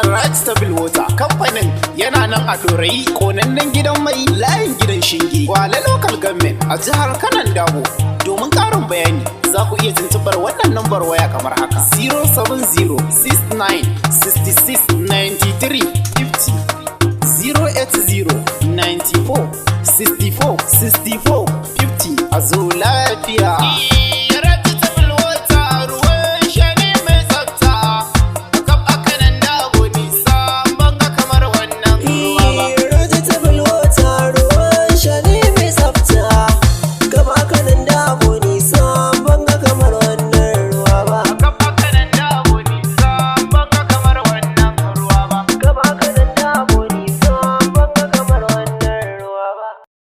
Right Table Water. Kamfanin yana nan a Dorayi, konannen gidan mai, layin gidan Shinge, Gwale Local Government, a jihar Kanon Dabo. Domin ƙarin bayani, za ku iya tuntubar wannan lambar waya kamar haka: 070 69 66 93 50, 080 94 64 64 50. A zo lafiya.